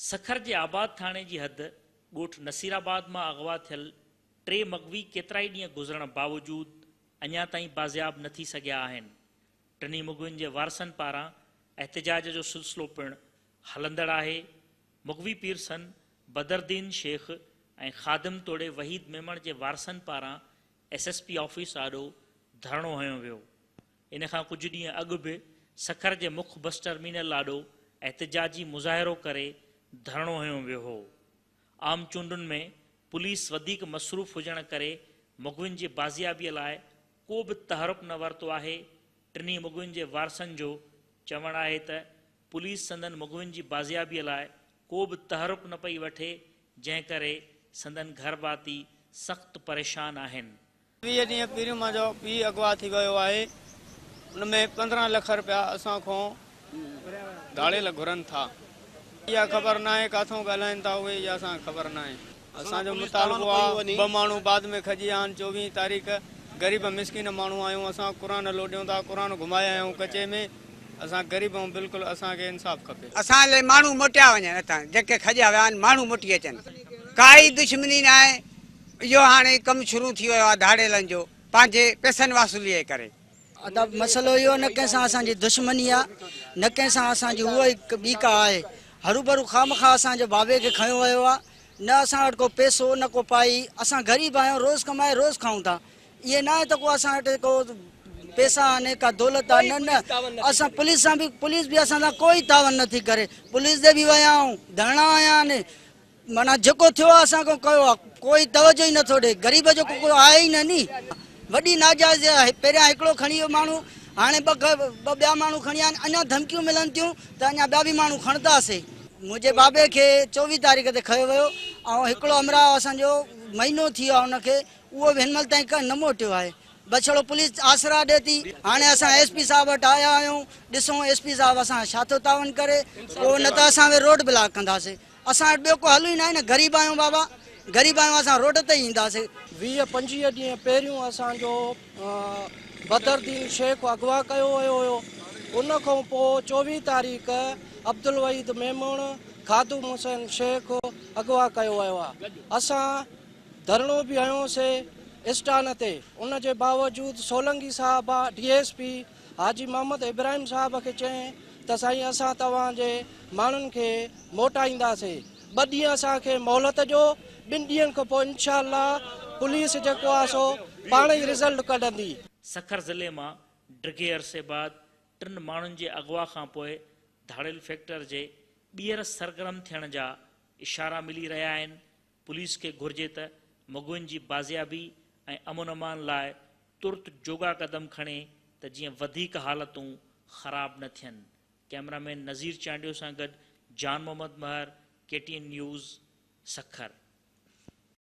سکر جي آباد ٿاڻي جي حد ڳوٺ نصيرآباد مان اغوا ٿيل ٽي مغوي ڪيترائي ڏينهن گذرڻ باوجود اڃا تائين بازياب نه ٿي سگهيا آهن. ٽنهي مغوين جي وارثن پاران احتجاج جو سلسلو پڻ هلندڙ آهي. مغوي پيرسن بدرالدين شيخ ۽ خادم توڙي وحيد ميمڻ جي وارثن پاران ايس ايس پي آفيس آڏو ڌرڻو هنيو ويو. ان کان ڪجهه ڏينهن اڳ به سکر جي مک بس ٽرمينل آڏو احتجاجي مظاهرو ڪري ڌرڻو هنيو ويو هو. عام چونڊن ۾ پوليس وڌيڪ مصروف هجڻ ڪري مغوين جي بازيابي لاء ڪو به تحرڪ نه ورتو آهي. ٽنهي مغوين جي وارثن جو چوڻ آهي ته پوليس سندن مغوين جي بازيابي لاء ڪو به تحرڪ نه پئي وٺي، جنهن ڪري سندن گهرڀاتي سخت پريشان آهن. 20 ڏينهن پهريون منهنجو پيء اغوا ٿي ويو آهي ان ۾ 15 لک رپيا اسان کان ڌاڙيل گهرن ٿا اها خبر ناهي ڪاٿون ڳالهائين ٿا اهي اها اسان کي خبر ناهي اسان جو مطالبو آهي ٻه ماڻهو بعد ۾ کڄي آيا آهن 24 تاريخ غريب مسڪين ماڻهو آهيون اسان قرآن لوڏيون ٿا قرآن گهمائي آيا آهيون ڪچي ۾ اسان غريب آهيون بلڪل اسان کي انصاف کپي. اسان لاء ماڻهو موٽيا وڃن اتان جيڪي کڄيا ويا آهن ماڻهو موٽي اچن ڪائي دشمني ناهي اهو هاڻي ڪم شروع ٿي ويو آهي ڌاڙيلن جو پنهنجي پئسن وصولي جي ڪري. ادا مسئلو اهو نه ڪنهن سان اسان جي دشمني آ نه ڪنهن سان اسان جي هوء ٻي ڪا آهي هروڀرو خامخواه اسان جي بابي کي کنيو ويو آ نه اسان وٽ ڪو پئسو نه ڪو پائي اسان غريب آهيون روز ڪمائي روز کائون ٿا ائين ناهي ته ڪو اسان وٽ ڪو پئسا آهن ڪا دولت آهي نه نه اسان پوليس سان به پوليس به اسان سان ڪوئي تعاون نٿي ڪري پوليس ڏي به ويا آهيون ڌرڻا هنيا آهن معنيٰ جيڪو ٿيو آهي اسان کان ڪيو آهي ڪوئي توجه ئي نٿو ڏي غريب جو ڪو آهي ئي نه ني وڏي ناجائزي آهي پهريان هڪڙو کڻي ويو ماڻهو هاڻي ٻه ٻه ٻيا ماڻهو کڻي آيا آهن اڃا ڌمڪيون ملن ٿيون ته اڃا ٻيا به ماڻهو کڻنداسي منهنجي بابي کي 24 تاريخ تي کنيو ويو ۽ هڪڙو همراهه اسان جو مهينو ٿي ويو آهي ان کي اهو به هن مهل تائين ڪنهن نه موٽيو آهي. بڇڙو پوليس آسرا ڏي ٿي. هاڻي اسان ايس پي صاحب وٽ آيا آهيون، ڏسون ايس پي صاحب اسان سان ڇا ٿو تعاون ڪري، پوء نه ته اسان وري روڊ بلاڪ ڪنداسين. اسان وٽ ٻيو ڪو حل ئي ناهي نه، غريب آهيون بابا، غريب آهيون اسان روڊ تي ئي اينداسين. 20 25 ڏينهن پهريون اسان جو بدرالدين شيخ اغوا ڪيو ويو هيو، ان کان پوء 24 تاريخ عبدالوحيد ميمڻ، خادم حسين شيخ اغوا ڪيو ويو آهي. اسان ڌرڻو به هنيو سي اسٽان تي ان جي باوجود سولنگي صاحب ڊي ايس پي حاجي محمد ابراهيم صاحب کي چئين ته سائين اسان توهان جي ماڻهن کي موٽائينداسي ٻه ڏينهن اسان کي مهلت ڏيو ٻن ڏينهن کان پوء انشاء الله پوليس جيڪو آهي سو پاڻ ئي رزلٽ ڪڍندي. سکر ضلعي مان ڊگهي عرصي بعد ٽن ماڻهن جي اغوا کان پوء ڌاڙيل فيڪٽر جي ٻيهر سرگرم ٿيڻ جا اشارا ملي رهيا آهن، پوليس کي گهرجي ته مغوين جي بازيابي ۽ امن امان لاء ترت جوڳا قدم کڻي ته جيئن وڌيڪ حالتون خراب نه ٿين. ڪئميرا مين نذير چانڊيو سان گڏ Jan Muhammad Mehar, K T N news, Sukkur.